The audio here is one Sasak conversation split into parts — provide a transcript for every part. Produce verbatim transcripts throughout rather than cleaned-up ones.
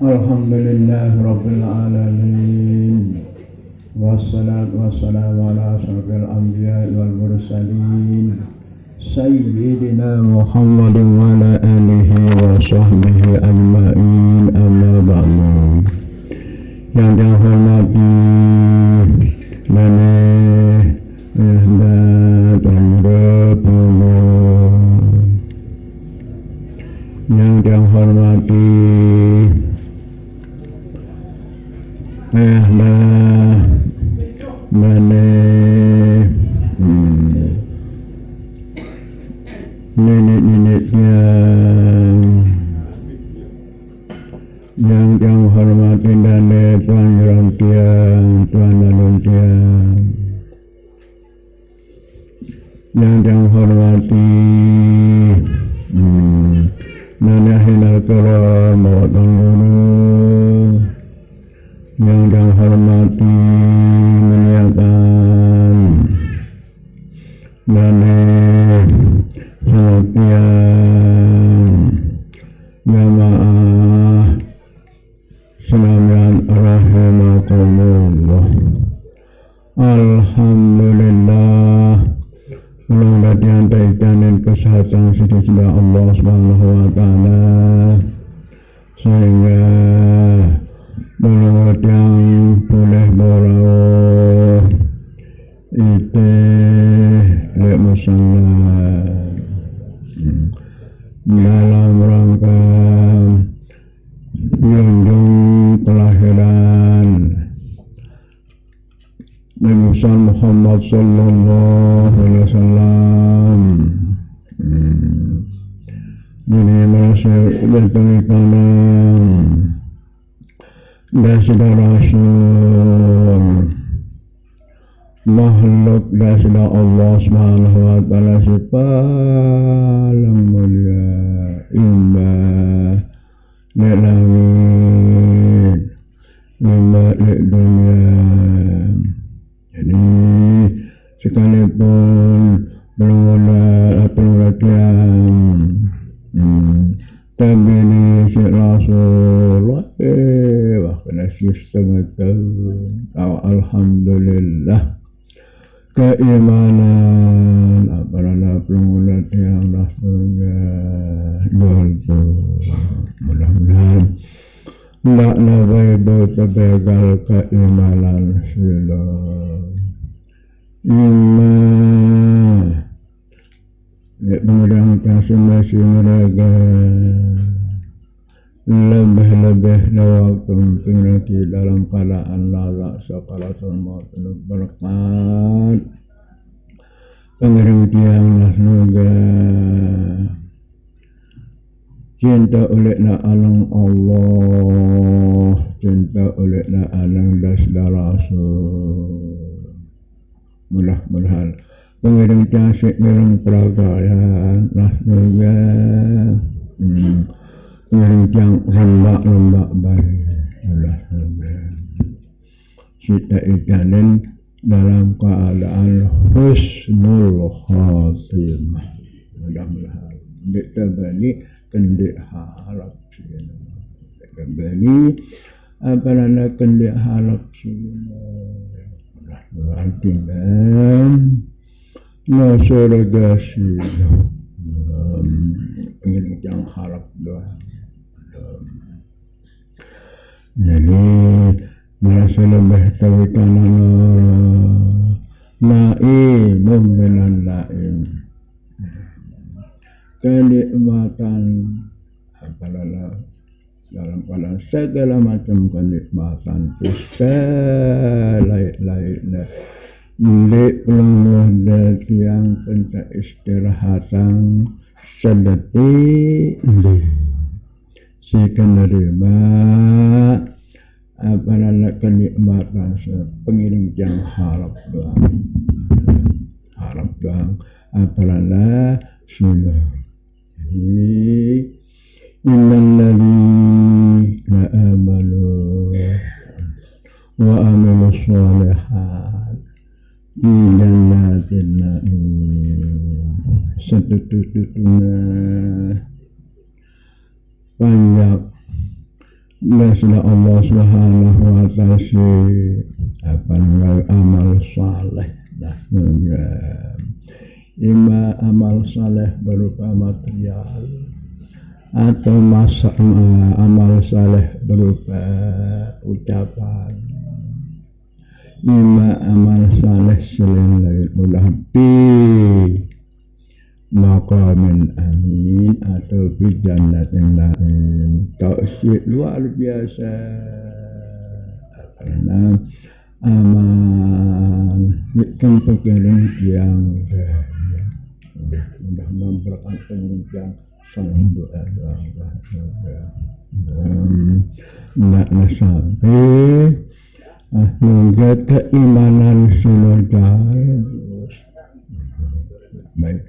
الحمد لله رب العالمين. والصلاة والسلام على أشرف الأنبياء والمرسلين سيدنا محمد وعلى آله وصحبه أجمعين. أما بعد. Yang terhormati Nane Ehda Tangga Pulu. Yang terhormati Ehda Nane hmm, Nenek-nenek tiang. Yang terhormati Nane Tuan Jurang tiang, Tuan Alun tiang. Yang terhormati hmm, Nane Hinal Koro Mawatang Guru. Yang terhormati Meniatan Nane Hinal tiang. Jamaah Senamian rahimakumullah. Alhamdulillah. Ulung datian taikanin kesehatan siti sida Allah Subhanahu wa Ta'ala. Sehingga ulung datian boleh berau ite lek musala. Hmm. Dalam rangka junjung kelahiran Nabi besar Muhammad sallallahu alaihi wasallam. Hmm. Ini merasa bertemu kanan dan saudara Rasul. Makhluk dan saudara Allah Subhanahu wa Ta'ala si paling mulia, imbah lek langit, imbah lek dunia. Jadi sekalipun belum ada, belum ada tiang, hmm, tapi ni si Rasul, eh, wah kena sistem itu. Oh, alhamdulillah. Keimanan, apabila belum ada tiang dah surga, yaitu mudah-mudahan ndak nabai betebegal keimanan sila. Iman. Lek pengerang kasih masih mereka. Lebih-lebih dawa pengerti dalam keadaan lalak sakaratul maut penuh berkat. Pengiring tiang lah semoga cinta oleh nak alang Allah, cinta oleh nak alang das Rasul. Mudah-mudahan pengiring tiang sik ngiring peragaya lah semoga. Hmm. Pengiring tiang lembak-lembak baik. Mudah-mudahan. Sita ikanin dalam keadaan husnul khatimah. Mudah-mudahan. Kita bani kendik harap sini. Kita bani apa nanda kendik harap sini. Mudah-mudahan tinggal no surga sini. Pengen yang harap doang. Jadi merasa lebih tahu tanah naimun minan naim. Kenikmatan apabila dalam pada segala macam kenikmatan itu selain-lainnya di pelungguh datiang penca istirahatan sedetik di si kenerima apabila kenikmatan pengiring yang harap doang, harap doang apabila sudah. Jadi innal ladzina amanu wa amilus sholihat fi jannatin na'im. Setutu-tutuna panjak Nah, sudah Allah Subhanahu wa Ta'ala si apa namanya amal saleh. Nah, ya. Ima amal saleh berupa material atau masa, amal saleh berupa ucapan. Ima amal saleh selain lain ulah pi maqamin amin atau fi jannatin na'im. Tauhid luar biasa. Karena aman. Ikan pekerjaan yang mudah memberkati yang sangat berada. Nak nasabi. Ah, nunggu keimanan sinojal. Baik.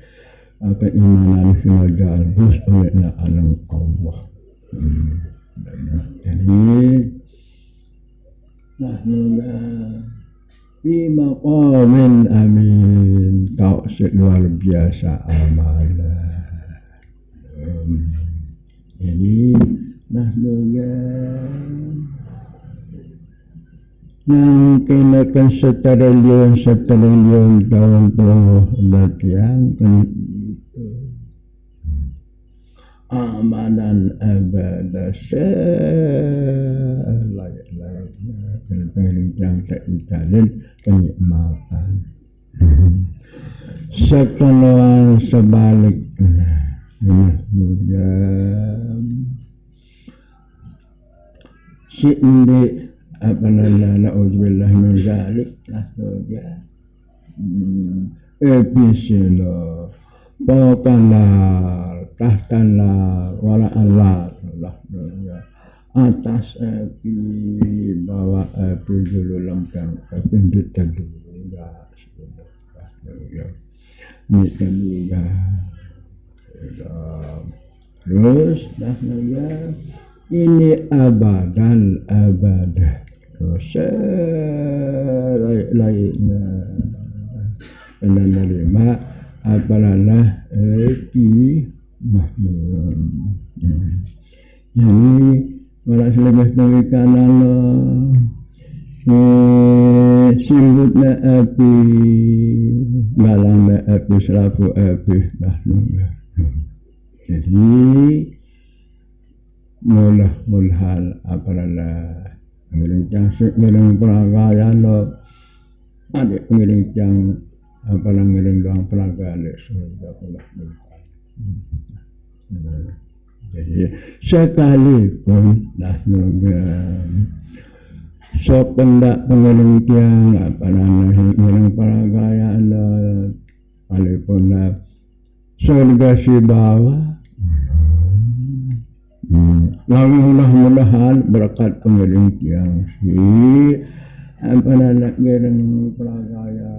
Keimanan sinojal. Terus oleh alam Allah. Hmm. Jadi, nah, nunggu. Fi maqamin amin. Tauhid luar biasa amal. Hmm. Jadi, nah, nunggu. Nang kenakan setriliun, setriliun tahun tuh latihan kan itu. Amalan ibadah selain-lainnya. Pengelinjang tak italin kenikmatan. Sekeluar sebaliknya. Nah, kemudian si indi apa nana na'udzubillah min zalik lah saja. Hmm. Episilo pokalar tahtalar wala alar lah saja. Atas epi bawah epi dulu lempeng epi di telu ya. Ini telu ya. Terus dah ya. Ini abadan abad. Terus lain-lainnya. Kena nerima apalana epi. Nah, ini malah selebih dari kanan lo. Eh, simbutnya epi, galangnya epi, selaku epi. Nah, jadi mudah-mudahan apalana ngiring jangsi ngiring peragaya lo. Adik ngiring jang apalana ngiring doang peragaya lo. Sudah mudah-mudahan. Jadi sekalipun dah nunggu sok pendak pengiring tiang apalana ngiring peragaya lo. Sekalipun dah surga si bawah. Hmm. Lalu mudah-mudahan berkat pengiring tiang si apa nak ngiring peragaya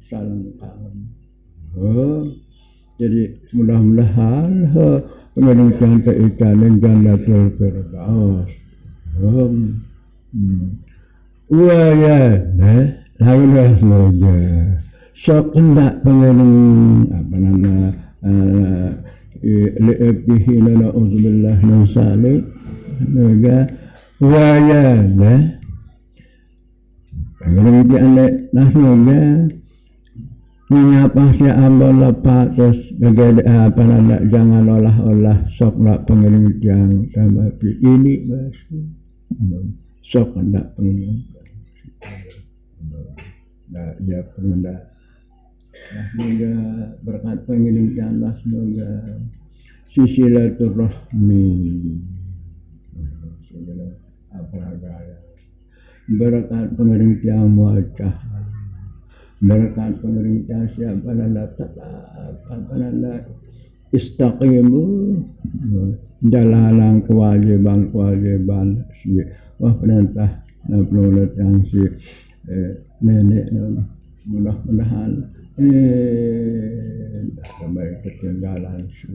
salam kangen. Oh. Jadi mudah-mudahan pengiring tiang tak ikan dan jannatul firdaus. Hmm. Wayana lalu dah semoga sok hendak pengiring apa nama eh, li epihi na'udzubillah min salik. Semoga wayana pengiring tiang nah semoga menyapa si ambo lepas terus menjadi apa nama jangan olah-olah sok nak pengiring tiang tambah pi ini masih. Sok hendak pengiring. Nah, ya perlu dah. Nah, semoga berkat pengiring tiang lah semoga si silaturahmi. Semoga apa ya. Berkat pengiring tiang muacah. Berkat pengiring tiang siapa nanda tetap apa nanda istaqimu jalanan kewajiban-kewajiban si wah perintah dan perintah yang si eh, nenek mudah-mudahan eh dah sampai ketinggalan si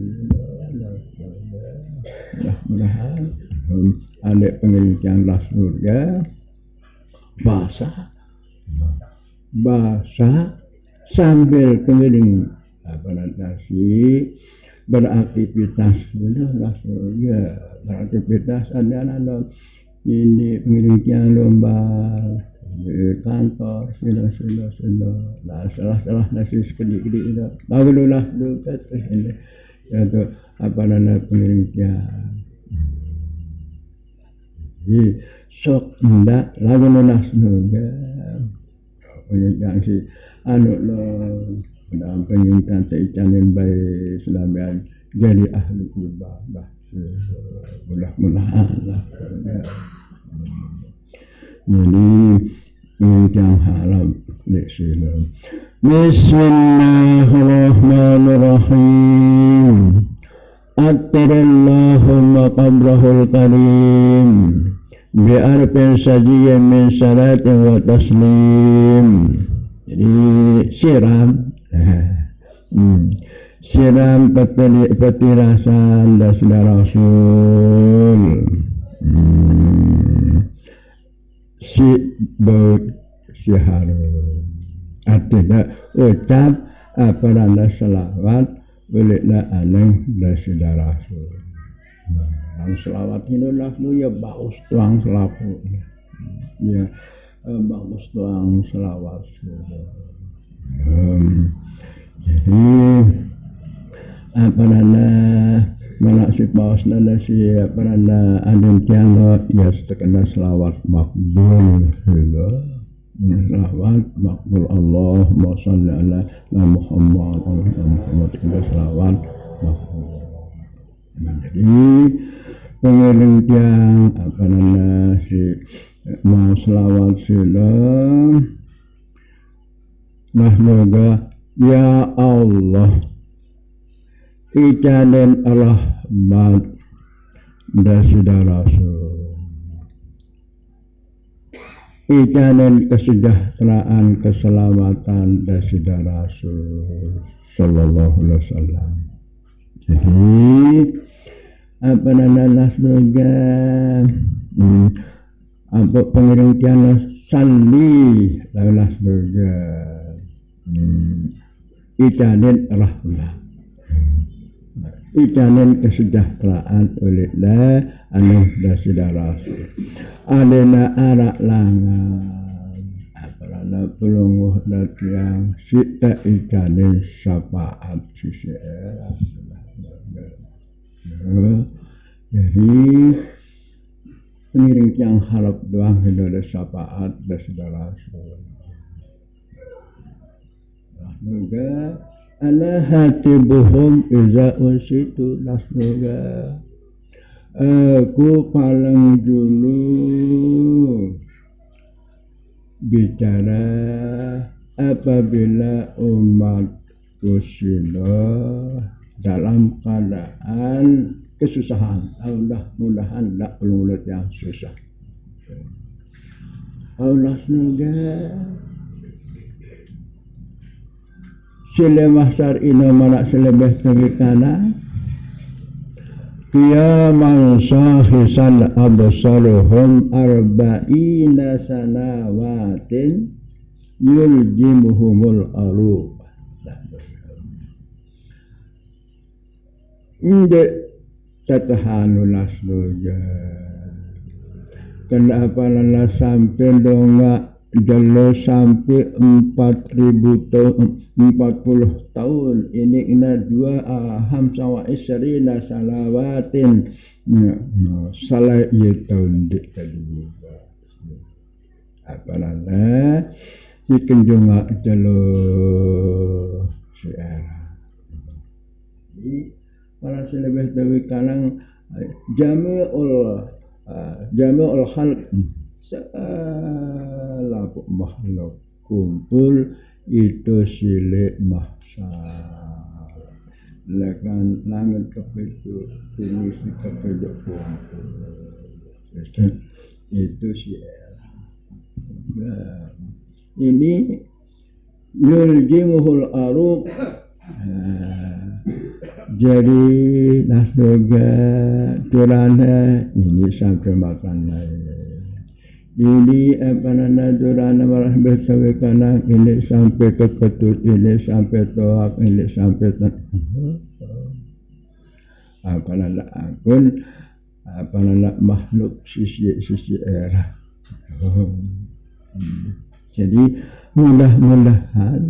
mudah-mudahan hmm, adik pengiring tiang lah surga basah basah sambil pengiring apa nasi beraktivitas, ya, beraktivitas ada lalu ini pengiring tiang lomba di kantor, sila, sila, sila. Nah, salah-salah nasi sekedi-kedi itu. Baru dulu lah, dulu kata ini. Ya, tu, apa nama pengiring tiang. Jadi, sok ndak lagu nunas juga. Pengiring tiang si anu lo, dalam pengiring tiang teh icanin baik selamian jadi ahli ibadah. Mudah-mudahan lah. Jadi, pengiring tiang harap di sini. Bismillahirrahmanirrahim. Attirillahumma qabrahul karim bi arfin sajiyin min salatin wa taslim. Jadi, siram. Hmm. Siram peti, peti rasan dasida Rasul. Hmm. Si baut si harum. Artinya ucap apa nanda selawat, ulina aneng dasida Rasul. Nah, selawat ini lah lu ya bagus tuang selaku. Ya, eh, bagus tuang selawat. Hmm. Jadi, apa nanda, mana si paus nanda si, apa nanda, adin tiang lo, ya, setekena selawat makbul, gitu. Selawat makbul, Allahumma shalli ala Muhammad, ala Muhammad, kita selawat makbul. Nah, jadi, pengiring tiang, apa nanda si, mau selawat sila, nah, moga, ya Allah, icanin rahmat dasida Rasul. Icanin kesejahteraan, keselamatan dasida Rasul sallallahu alaihi wasallam. Jadi, apa nanda nas juga, hmm, apa pengiring tiang sandi lalas juga. Hmm. Icanin rahmat. Icanin kesejahteraan ulina aneng dasida Rasul. Alena arak langan. Apa nanda pelungguh datiang sita icanin syafaat sisi era. Ya. Jadi, pengiring tiang harap doang hina ada syafaat dasida Rasul. Nah, juga, ana hatibuhum iza usitu, nah, juga. Aku paling dulu bicara apabila umat Kusino dalam keadaan kesusahan. Mudah-mudahan tidak perlu yang susah. Allah semoga sila mahsar ina marak selebih tengikana. Qiyaman sahisan absaruhum arba'ina sanawatin yuljimuhumul aruq. Indik tatahan ulas doja. Kena apa nana sampai dongak jelo sampai empat ribu tahun, empat puluh tahun. Ini ina dua aham sawa isrina salawatin. Ya, no, salah iya tahun dik tadi. Apa nana si kenjunga jelo si era. Jadi, para selebih dewi kanang, eh, jami'ul, eh, jami'ul khalq, segala makhluk kumpul itu silik mahsyar. Lekan langit kepitu, bumi si kepitu kumpul. Itu, itu si era. Nah, ini yuljimuhul aruq. Nah, jadi nah juga turana ini sampai makan lain. Ini apa nana turana malah bersawi kanang ini sampai ke ketut, ini sampai toak, ini sampai ten-, Apalala agun, apalala makhluk sisi-sisi era. Hmm. Jadi, mudah-mudahan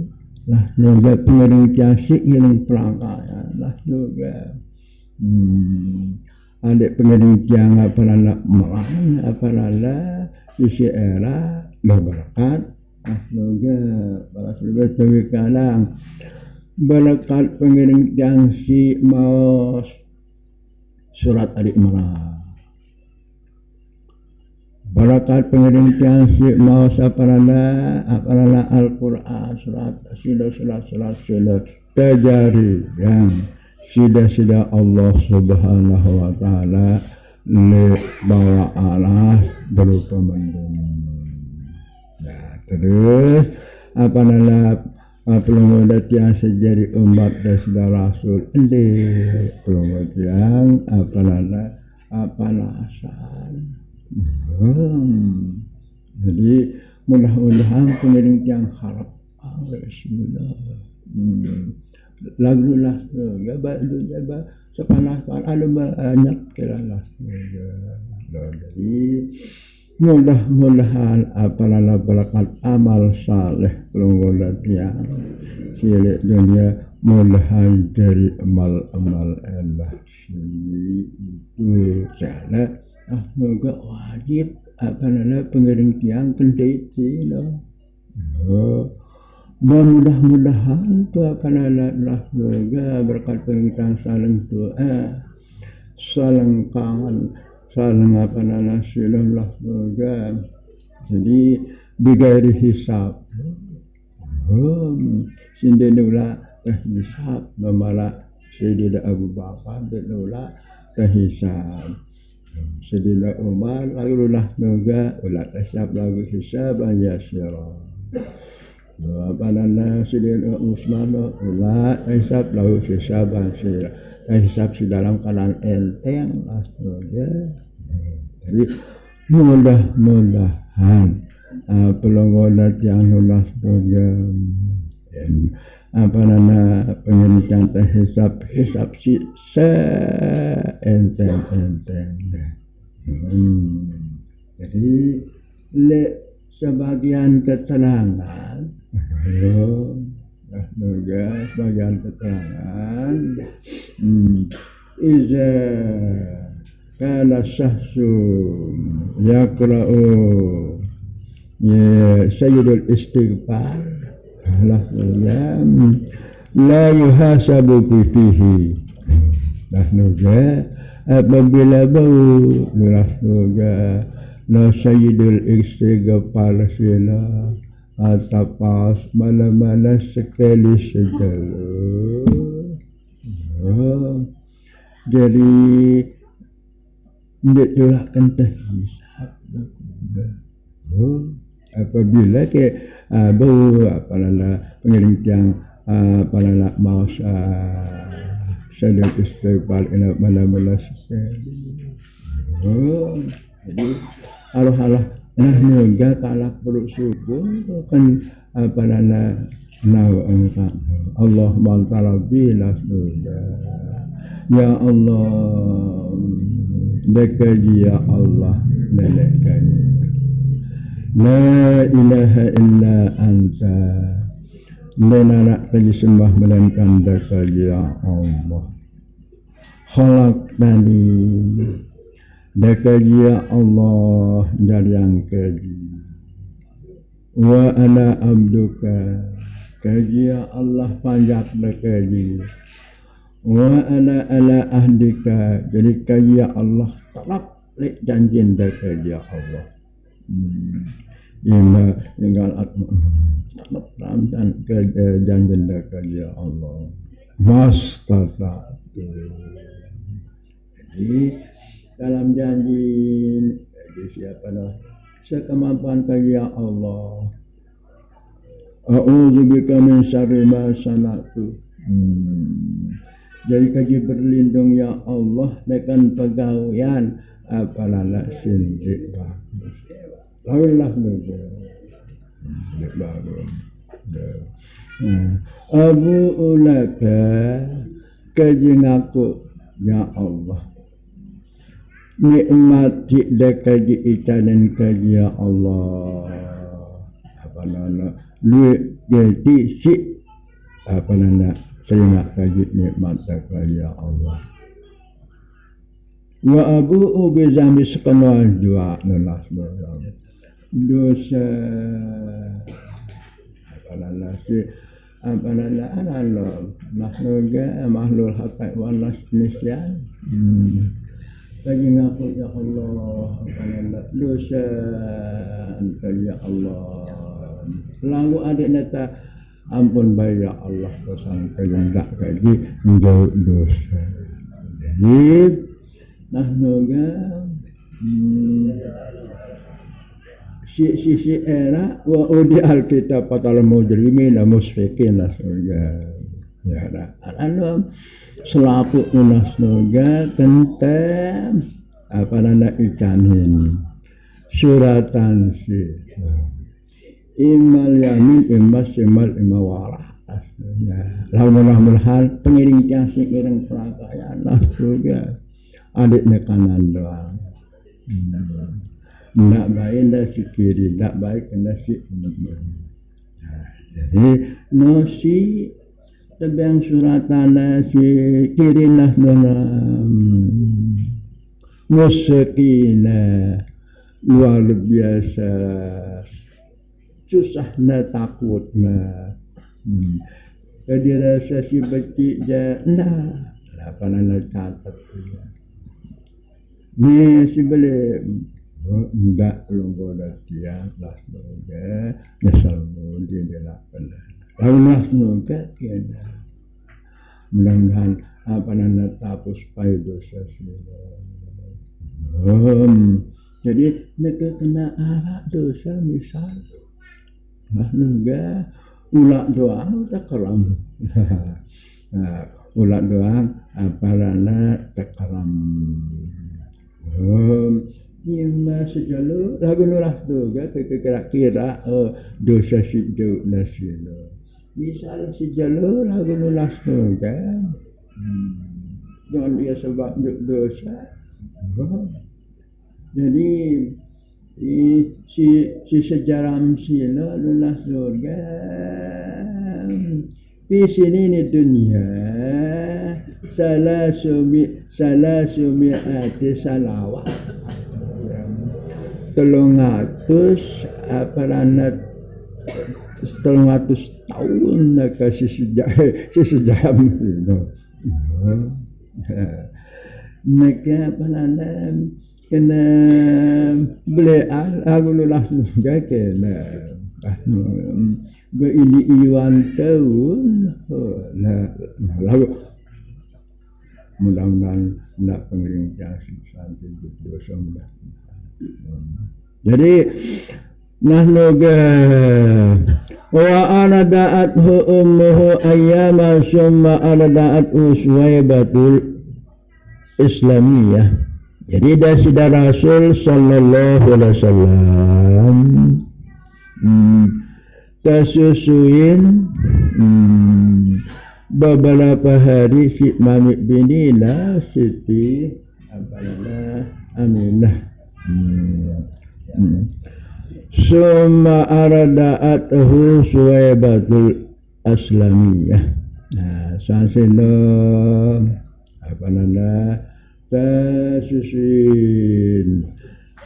lah juga pengiring tiang si ngiring pelangkaya lah juga. Hmm. Adik pengiring tiang apalala melang, apalala sisi era, lah berkat. Ah, juga, balas juga tewikalang. Berkat pengiring tiang si maos surat Ali Imran. Barakat pengiring tiang si maos apalala, apalala Al-Quran, surat sila, surat, surat sila. Tajari yang sida-sida Allah Subhanahu wa Ta'ala le bawa alas berupa mendung. Nah, terus apalala, ah, pelungguh tiang sejari umat dan sida Rasul, endi pelungguh tiang apalala, apalasan. Hmm. Jadi, mudah-mudahan pengiring tiang harap. Ah, bismillah. Hmm. Lagu lah, ya, ba-, ya, ba-, sepanas-panas, ada banyak kira lah. Ya, ya, jadi, mudah-mudahan apalala berkat amal saleh pelungguh tiang. Silik dunia mudahan jadi amal-amal elah. Sini itu cara, ah, moga wajib apalala pengiring tiang kendai sila. Oh. Mudah-mudahan tu apalala lah juga berkat pengiring tiang saling doa, saling kangen, saling apalala sila lah juga. Jadi, bigairi hisab. Hmm. Sindi nula teh hisab, mamala sindi da Abu Bakar, sindi nula teh hisab. Sindi da Umar, lalu lah juga, ula teh hisab lagu hisab, yasira. Apalala sindi da Usman, ula teh hisab lagu hisab, yasira. Teh hisab si dalam keadaan enteng, astaga. Jadi, mudah-mudahan, ah, pelungguh tiang nunas juga. Apalala pengiring tiang teh hisab, hisab si seenteng-enteng. Hmm. Jadi, le sebagian keterangan, oh, nah, juga sebagian keterangan. Hmm. Iza kana syahsu yaqra'u, ya, sayyidul istighfar, lah, ya, la yuhasabu fihi. Nah, juga apabila bau, lah, juga la sayyidul istighfar sila, atapas malam-malam sekali saja. Oh. Jadi, ndik tulakan teh hisab. Oh. Apabila ke, ah, bau apalala pengiring tiang, ah, apalala maos, ah, sayyidul istighfar ina malam-malam sekali. Oh. Jadi, alah-alah, nah, nyoga kalah perut subuh, kan, apalala, nah, engkau. Allah mantarabi, nah, nyoga. Ya Allah, dekaji ya Allah, lelek kaji. La ilaha illa anta, ndak anak kaji sembah melainkan dekaji ya Allah. Khalaqtani, dekaji ya Allah, jariang kaji. Wa ana abduka, kaji ya Allah, panjat dekaji. Wa ana ala ahdika, jadi kaji ya Allah, tetap lek janjin dekaji ya Allah. Hmm. Ima tinggal aku tetap dalam jan-, ke, eh, janjin dekaji ya Allah. Mastata'tu. Jadi, dalam janji, jadi siapa dah? Sekemampuan kaji ya Allah. A'udzu bika min syarri ma sana'tu. Hmm. Jadi kaji berlindung ya Allah, dekan pegawian apalala sindi bagus. Lalu lah dulu. Sindi bagus. Ya. Nah, abu'u laka, kaji ngaku Ya Allah. Nikmat sik da kaji icanin kaji ya Allah. Apa nana luit gati sik apa nana terima kaji nikmat da kaji ya Allah. Wa abu'u bi zambi sekenal jua nunas dosa. Apa nana si apa nana nana lo mahluga mahlul hatai wanas nisyan. Kaji ngaku ya Allah apa nana dosa kaji ya Allah. Lalu adik nata ampun baik ya Allah dosa kaji ndak kaji menjauh dosa. Jadi nahnu ga si si si era wa udi alkitab patal mujrimin musfikin nahnu ga. Ya da anu selapu nahnu ga kentem apa nana icanin suratan si imal yamin imal simal imal warah. Lamun lamun hal pengiring tiang si ngiring perakayaan nahnu ga adik nekanan doang. Ndak baik ndak si kiri ndak baik ndak si jadi no si tebeng suratana si kiri nah nona musekina luar biasa susahna takutna. Jadi rasa si becik ja nah apa nana catat. Ni si beli ndak lunggu dah tiang lah semoga nyesal mudi dia lah pernah. Lalu lah semoga kena. Mudah-mudahan apa nana tapus pai dosa si. Hmm. Jadi mereka kena arak dosa misal. Nah, nungga ulak doang tak keram. Nah, ulak doang apa nana tak keram. Hmm. Ima sejalo lagu nulas tu ga kira-kira oh, dosa si jauh nasilo. Misal sejalo lagu nulas tu ga. Hmm. Jangan dia sebab dosa. Oh. Jadi si si sejarah sila nunas surga di sini ni dunia salah sumi salah sumi ati salawat telung atus apa lanat telung atus tahun nak si sejarah si sejarah sila. Maka apa lanat kena beli ah aku lulah juga kena ah, be ini iwan tahun oh, nah lalu mudah-mudahan nak pengiring kasih santai dosa mudah jadi nahnu ga wa arada'athu ummuhu ayyama summa arada'athu suwaibatul islamiyah. Jadi dari sida Rasul sallallahu alaihi wasallam hmm, kasusuin hmm, beberapa hari si mami binina Siti Aminah. Hmm. Hmm. Summa arada'athu suwaibatul aslamiyah. Nah, sasino apa nanda tasusin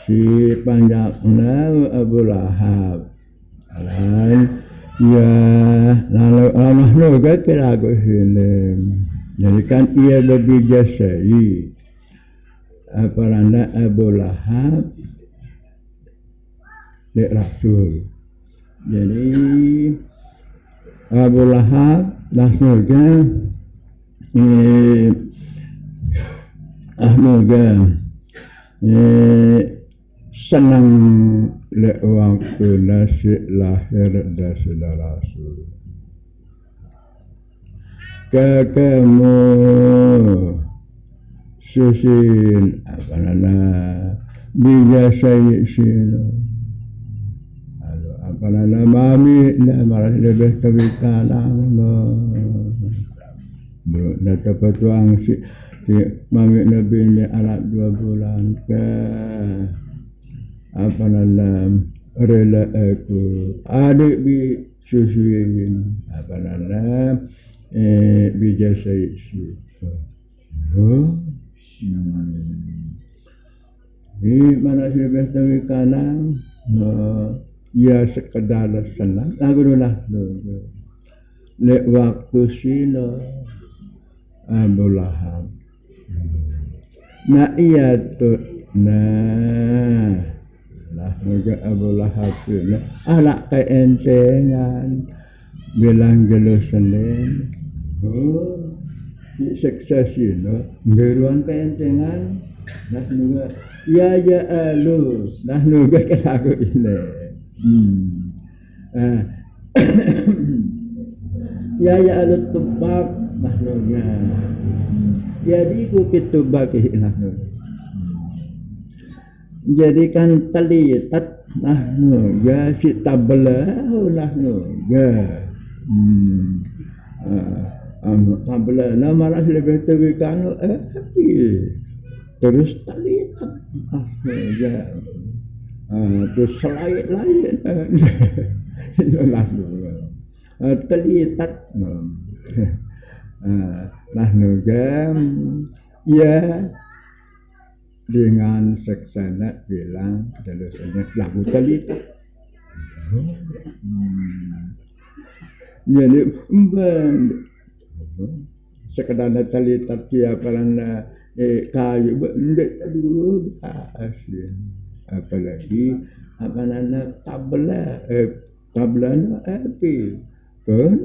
si panjakna Abu Lahab. Alan ya lalu lalu no ga kira aku sini. Jadi kan ia berbijasai apa nanda Abu Lahab dek Rasul. Jadi Abu Lahab Rasul ke eh, Ahmad ke eh, senang lek waktu nasi lahir dari Rasul. Kakamu susin apa nana bija sayi sino. Lalu apa nana mami na malah lebih kebita nang no. Bro, na tapa tuang si Ki mami nabi ni anak dua bulan ke apa nama rela aku adik bi susuin apa nama eh bijasai si. Oh. Hmm. Di mana sih tawi kanang? Nah, ya sekedar senang. Lagu dulu lah. Lek waktu sino Abu Lahab. Nah iya tu. Nah, nah juga Abu Lahab tu. Nah, anak keencengan. Bilang Jerusalem. Oh, si sukses ini. Beruang keencengan. Nah juga. Ya ya alu. Nah juga kelaku ini. Hmm. Ah. Ya ya alu tebak. Nah juga. Jadi ku pitubak ih nah juga. Jadi kan talitat nah juga si tabela nah juga. Hmm. Ah, anu tabela nama lah lebih tewi kanu eh tapi terus talitat nah juga. Ah, terus selai-lai nah juga. Ah, talitat. Hmm. Ah, nah juga. Ya dengan seksana bilang jelasnya lagu talitat. Hmm. Jadi ben sekedar talitat siapa lana eh kayu be- ndek dulu asin. Apalagi apa nana tabla eh tabla na api kan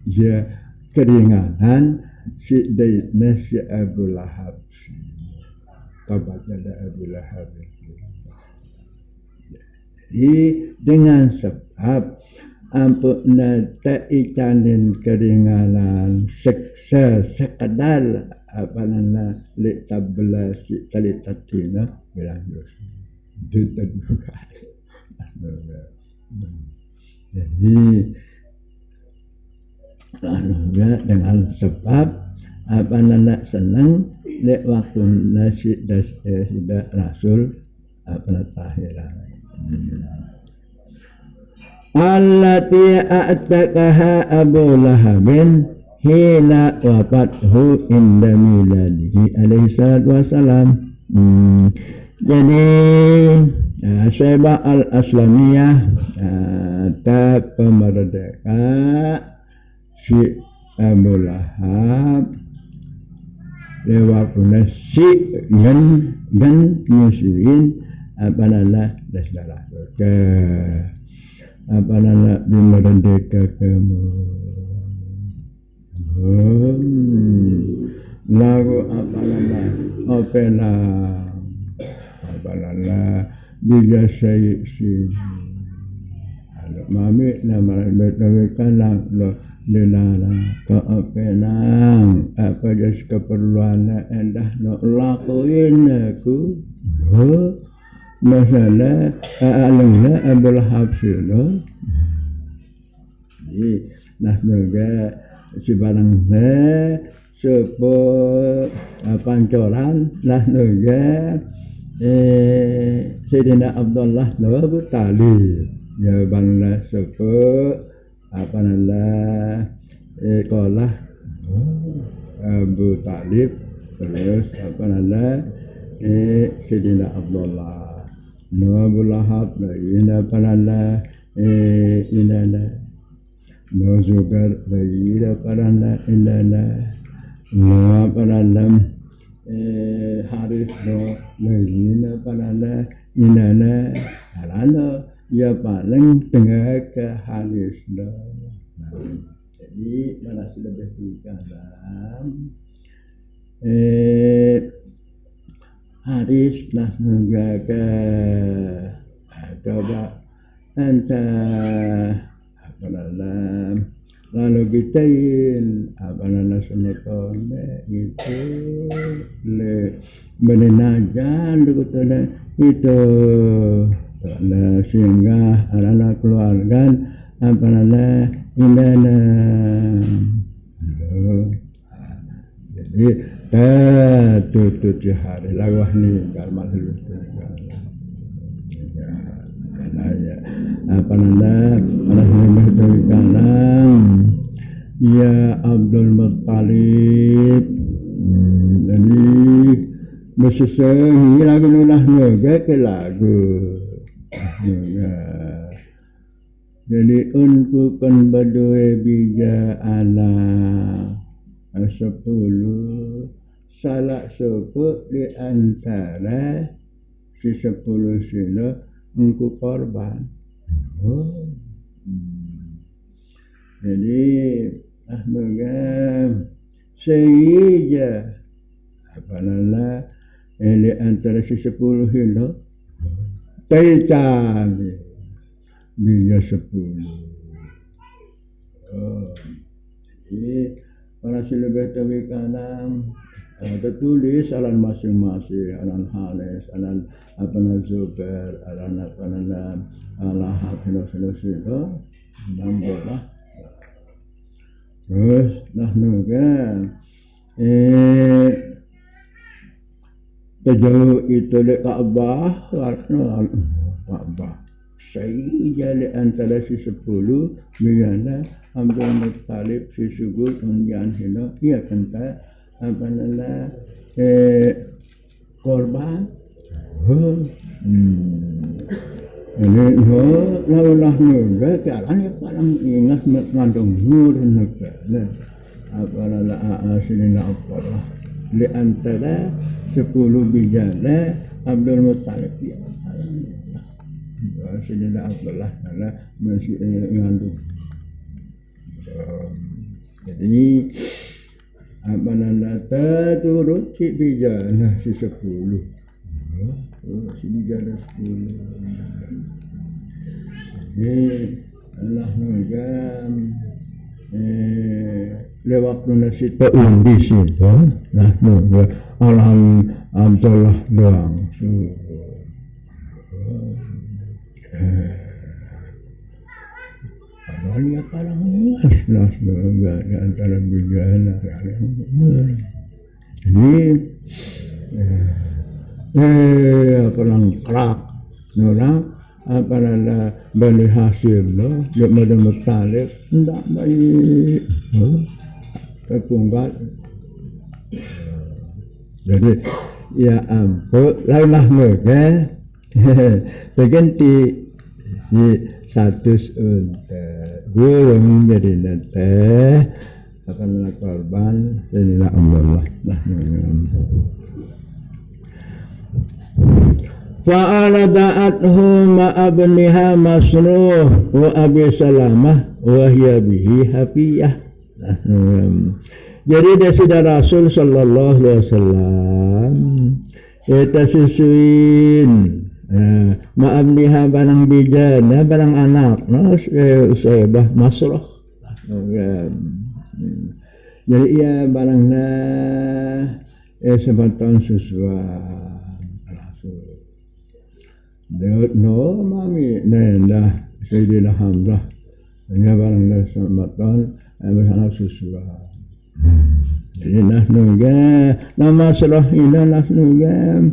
ya keringanan si dai nasi Abu Lahab si kabat ada Abu Lahab itu. Jadi dengan sebab ampun nata ikanin keringanan seksa sekedar apa nana lek tabla si tali tatina bilang dosa. Itu juga. Jadi lalu ya dengan sebab apa nana senang lek waktu nasi das eh, sida rasul apa nana tahiran. Hmm. Allati a'taqaha Abu Lahabin hina wafathu inda miladihi alaihi salatu wassalam. Hmm. Jadi uh, Syaibah Al-Aslamiyah uh, ta pemerdeka si Abu Lahab lewat puna si ngen ngen nyusuin apa nana das darah ke apa nana di merdeka kamu. Hmm. Lagu apa nana opela apa nana bijasai si anu mami nama betul kalang lo denara ke apa nang apa jas keperluan endah no lakuin aku. Huh? Masalah aleng na Abu Lahab sino. Jadi nah juga si barang na sepo pancoran nah juga eh Sayyidina Abdullah lawa Abu Talib ya bang na sepo apa nala eh kolah Abu Talib terus apa nala eh Sayyidina Abdullah no Abu Lahab lagi apa nala eh inana no Zubair lagi apa nala inana no apa nala eh Haris no lagi apa nala inana alana ya paling tengah ke Haris no. Nah, jadi mana sudah berpikir dalam eh Haris nah menjaga coba anta apa dalam lalu bitain apa nana semeton itu le benenajan dukutana itu na singgah alana keluargan apa nana indana. Jadi, ta tutut si hari lawah ni, kalau malah lupa. Ya, ada ya. Apa nanda, ada sembah dari kanan. Ya Abdul Muttalib. Hmm, jadi, masih lagu nulah nyoga ke lagu. Ya. Jadi, unkukan badue bija ala sepuluh, salah seput di antara si sepuluh sila engku korban. Oh. Hmm. Jadi, ah, nunggu. Sehingga, apa nana, eh, di antara si sepuluh sila, taitan. Bija sepuluh. Oh. Jadi, para silebih tawi kalam, eh, tertulis aran masing-masing, aran Haris, aran apa nama Zubair, aran apa nama Lahab, hino-hino sila, enam belas. Terus, nah, nunggu. Eh, tajauh itu le Ka'bah, Ka'bah. Saya le antara si sepuluh, bila Abdul Muttalib si sugul undian hino, ia kenta, apa nana, eh, korban. Huh. Hmm. Ini, ho, laulah nunggu, ke aran ya paling ingat mat ngandung nur nunggu. Nah, apa nana, ah, ah, sini na apa lah. Di antara sepuluh bijana Abdul Muttalib. Ya, paling ingat. Ya, sini na apa lah, karena masih, eh, ngandung. Jadi, apa nanda turut si bijana si sepuluh. Oh, si bijana sepuluh. Ini, alah nunggu, eh, lewat nuna si undi si, ha? Nah, nunggu, alam Abdullah doang. So, eh, Padahal ya kalang las, las juga di antara bijana. Jadi, eh, eh, apa lang kerak, nolak, apa nana Bani Hasyim, no? Dia pada Muttalib, ndak baik. Huh? Terpunggat. Jadi, ya ampun, lain lah nege. Terganti si status unta. Gurung jadi nete. Akan korban, jadi Allah. Nah, فأرضعته مع ابنها مسروق وأبي سلمة وهي به حفية. Nah, hmm. Jadi, Desida Rasul sallallahu alaihi wasallam, eta susuin, eh, maaf diha barang bijana, barang anak, no, eh, Usaibah Masroh. Hmm. Jadi, ia barangna, eh, semeton susuan Rasul. Deut no mami nenda Sayyidina Hamzah. Hanya barang dah semeton, eh, bersama susuan. Jadi, nah nunggu, nama serah ina nah nunggu.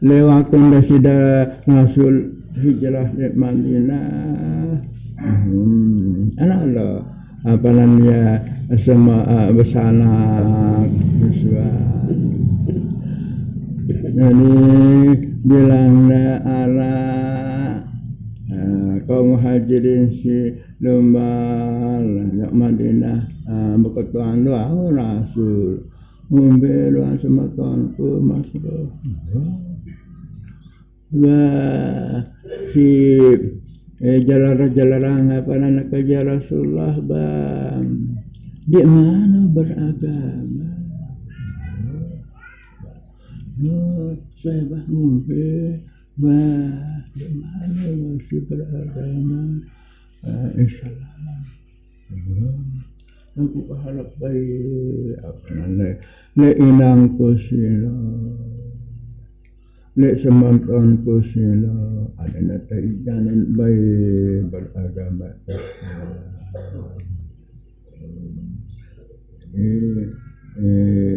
Lewat kunda sida Rasul hijrah di Madinah. Hmm, anak lo. Apa namanya, sama, ah, besanak, besuah. Jadi, bilangna ala, ah, kaum Muhajirin si lumbal, ya Madinah, ah, beketuan doa Rasul. Ngombe doa sama tuanku, Mas. Wah, si, eh, jalara-jalarang apa nana kerja Rasulullah, bang. Di mana beragama? Oh, saya bang ngombe. Wah, di mana masih beragama? Ah, insya Allah. Hmm. Aku harap baik. Apa nana? Le inangku sila. Le semetonku sila. Ada nata ijanan baik beragama Islam. Ini Eh,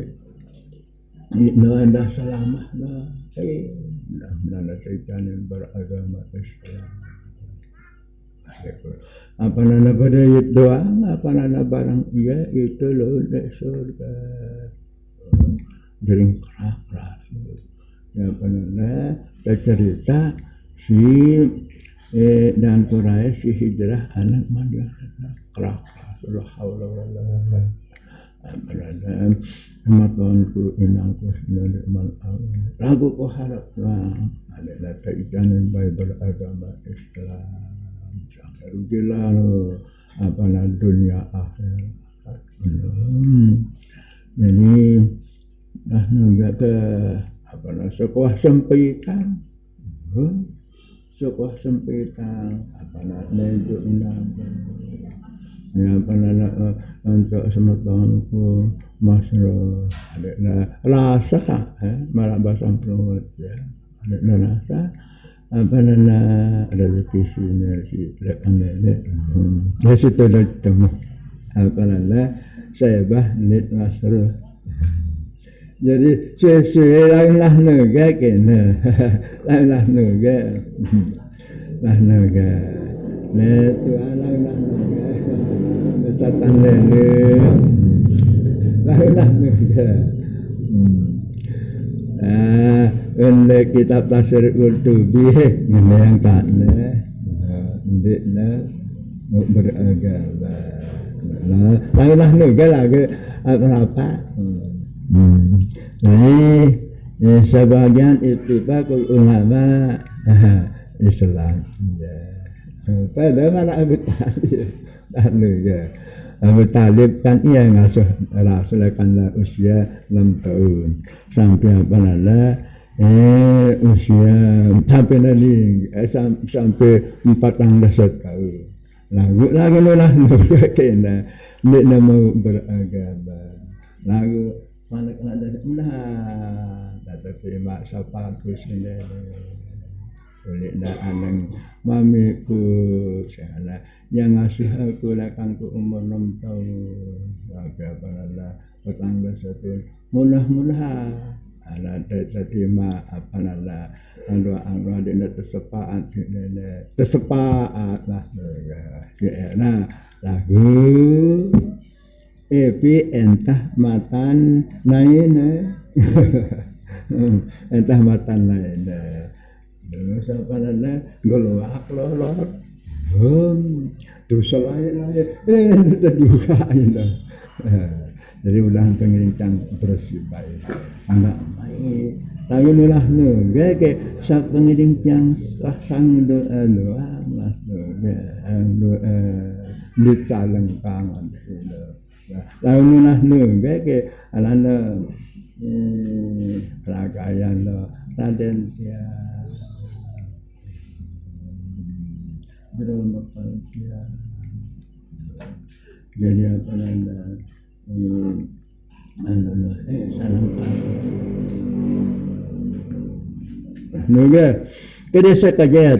no, endah salamah, no. Eh, endah, endah, endah, seitan yang beragama Islam. Apa nana pada itu doang, apa nana barang iya itu lo dek surga. Jadi kerak-kerak. Ya, apa nana, saya cerita si, eh, dan Quraisy si hijrah anak Madinah. Kerak-kerak. La haula wala quwwata. Apalan, sama tuanku, inangku, sendiri mal. Lagu ku harap lah. Ada data ikan yang baik beragama Islam. Sampai rugi lalu. Apalah dunia akhirat. Hmm. Jadi, nah, nunggak ke, apa lah, sekolah sempitan. Hmm. Sekolah sempitan. Apa lah, nejo inang. Ya, apa lah, eh, untuk semetonku, Mas Ro. Ada lah, rasa, eh, malah basang perut, ya. Ada lah rasa. Apa nana ada di sini si lekang lele. Hmm. Dari situ dah temu. Apa nana saya bah nit masru. Jadi sesuai lain lah nega kena. Lain lah nega. Lah nega. Nah, tuan lain lah nega. Ustaz lele. Lain lah nega. Hmm. Ah, ende kitab tafsir Qurtubi, ngene yang kane. Nah, ndikne beragama. Nah, lain lah nega lagi apa-apa. Hmm. Nah, ini, ini sebagian ittifaqul ulama Islam. Ya. Pada mana Abu Talib? Anu ya. Abu Talib kan iya ngasuh Rasul kan lah usia enam tahun. Sampai apa nala, eh, usia sampai nanti, eh, sam- sampai empat belas tahun. Lagu lagu nulah nulah kena. Dia nama beragama. Lagu mana kena ada nah, tak terima syafaat sendiri. Oleh dah anang mamiku sana yang ngasuh aku lekangku umur enam tahun. Maka apa nala petang belas tahun. Mudah-mudahan anak terima apa nala anu anu adiknya tersepaat sini tersepaat lah. Ya, nah, lagu Epi entah matan lain, eh. Entah matan lain, eh. Terus apa nana geluak lolot. Hmm. Dosa lain lain. Eh, terbuka gitu. Eh, jadi udah pengiring cang bersih baik. Enggak baik. Tapi nulah nu, gak kayak sak pengiring cang sang doa doa lah doa doa di caleng tangan gitu. Lalu nunah nunggake alana, eh, rakayan lo Raden Sia. Jero Mekal Sia. Jadi apa nanda, eh, anu lo, eh, salam. Nunggak. Kede sekajet.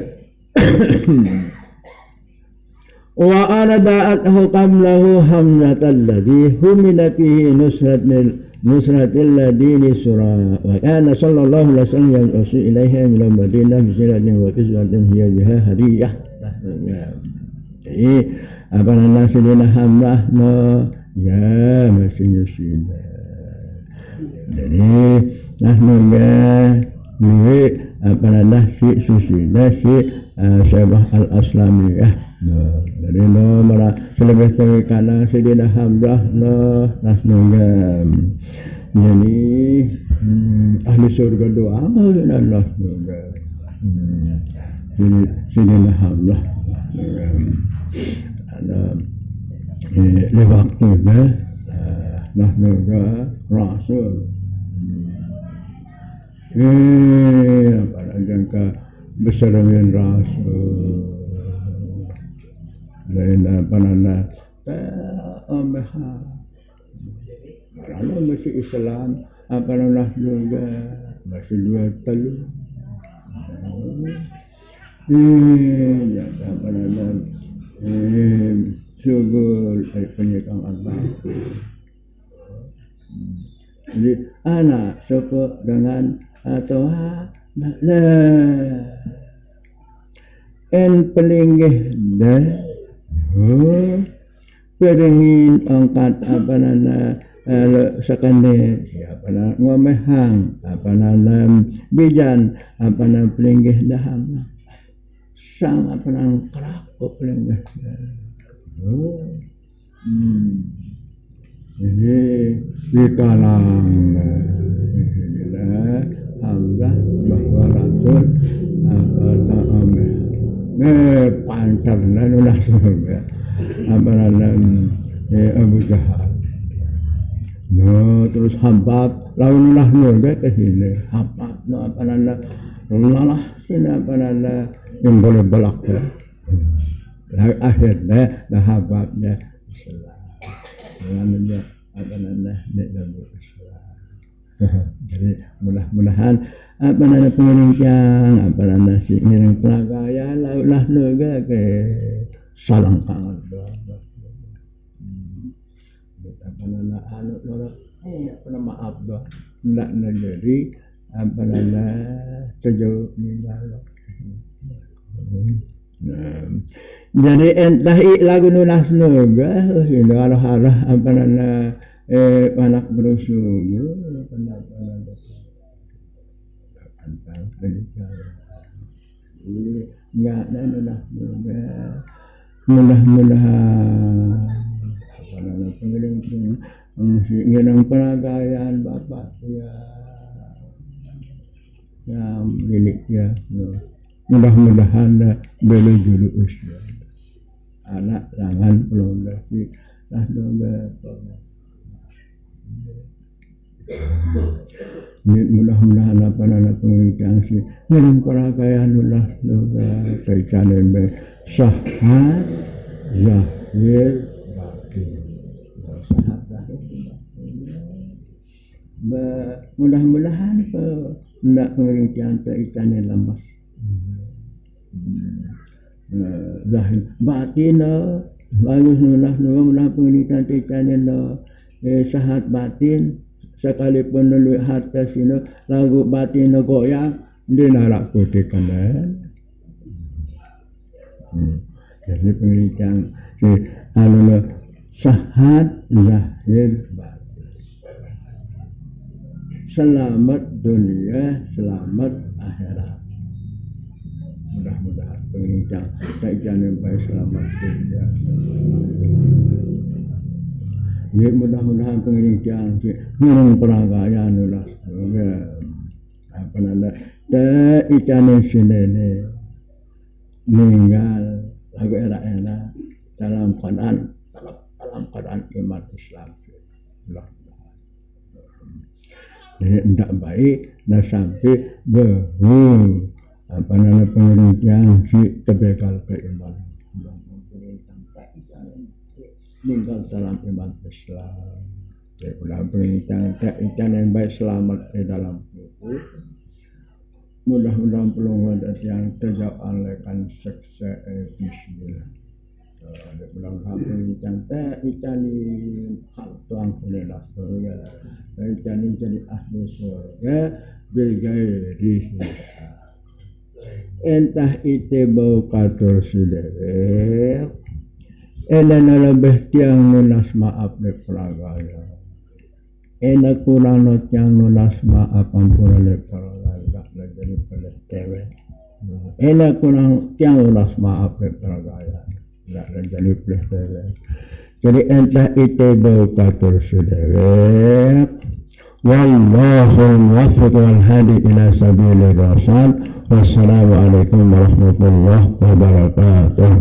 وأردأته قبله حمزة الذي همل فيه نصرة نصرة الذي لسرى وكان صلى الله عليه وسلم يبعث إليها من المدينة بسلعة وكسوة هي بها هدية. Jadi apa nana Sidina Hamzah no ya masih nyusina. Jadi nah nunggu duit apa nana si susina si eh, Syabah Al-Aslamiyah. Nah, jadi no mara selebih tengah kana Sidina Hamzah no nas nunggam. Jadi hmm, ahli surga doa mau nas nunggam. Hmm. Jadi Sidina Hamzah. Ada eh, lewat tu dah. Nah, nunggam Rasul. Eh, pada jangka besar dengan rasul. Lain apa nana tak ambil. Kalau masih Islam, apa nana juga masih dua telu. Eh, ya apa nana eh, syukur eh, penyekang Allah. Jadi, anak suku dengan, ah, tua, nah, nah. En pelinggih dah. Oh. Peringin ongkat apa nana, eh, lo sakane, ya, apa nana, ngomehang, apa nana, bijan, apa nana, pelinggih daham. Sang apa nana, kerak, pelinggih daham. Oh. Hmm. Ini dikalang, nah, inilah Allah bahwa Rasul, apa, tak ambil. Eh, pancar, nah, nulah surga. Apa nana, eh, Abu Jahal. No, terus Habab, lawan nulah surga ke sini. Habab, no, apa nana, lalah sini, apa nana, yang boleh belak, ya. Lah, akhirnya, nah, Hababnya Islam. Namanya, apa nana, nek lagu Islam. Jadi, mudah-mudahan, apa nana, pengiring tiang, apa nana, si ngiring pelagaya, laulah nuga ke salang kangen doa. Hmm. Apa nana, anu, nora, eh, apa nama, maaf doa. Ndak menjadi, apa nana, sejauh meninggal. Hmm. Nah, jadi entah i lagu nunas nuga, ini arah-arah, apa nana, eh, anak berusuh, apa nana, apa nana. Enggak ada nunas nuga. Mudah-mudahan, apa nana, pengiring, pengiring, pengiring pelagayaan Bapak, ya. Ya, milik ya. Mudah-mudahan dah beli dulu usia. Anak jangan belum dah si, dah belum dah. Ini mudah-mudahan apa nana, pengiring tiang si ngiring pelagayaan ulah nuga, saya cari be sahat zahir batin. Sahat zahir batin. Be-, mudah-mudahan pe ndak pengiring tiang te icane lemes. Eh, zahir batin, eh, bagus nulah nuga, mudah pengiring tiang te icane, eh, sahat batin, sekalipun nului harta sino, lagu batin goyang, di narak putih kena. Hmm. Jadi pengiring tiang si anu, sahat zahir batin. Selamat dunia, selamat akhirat. Mudah-mudahan pengiring tiang tak jangan baik selamat dunia. Ya, mudah-mudahan pengiring tiang si ngiring pelagayaan ulah. Ya. Apa nana, te icane sinene ninggal lagu era-era dalam keadaan, dalam, dalam keadaan iman Islam. Jadi, ndak baik, nah, sampai behu, apa nana, pengiring tiang si tebegal ke iman. Ninggal dalam iman Islam. Ya, ulah pengiring tiang, tak ikan yang baik selamat di dalam kubur. Mudah-mudahan pelungguh dadi yang terjauh alaikan seksa, eh, bismillah. Eh, mudah-mudahan pengiring tiang tak ikan di hal tuang oleh lah surga. Tak ikan jadi ahli surga, bergairi hisab. Entah ite bau katur si dewek. Enda nalebih tiang nunas maaf dek pelagaya. Enda kurang no tiang nunas maaf ampura dek pelagaya. Dak jadi pelih dewek. Enda kurang tiang nunas maaf dek pelagaya. Dak jadi pelih dewek. Jadi entah ite bau katur si dewek. Wallahul muwaffiq wal hadi ila sabilir rasyad. Wassalamualaikum warahmatullahi wabarakatuh.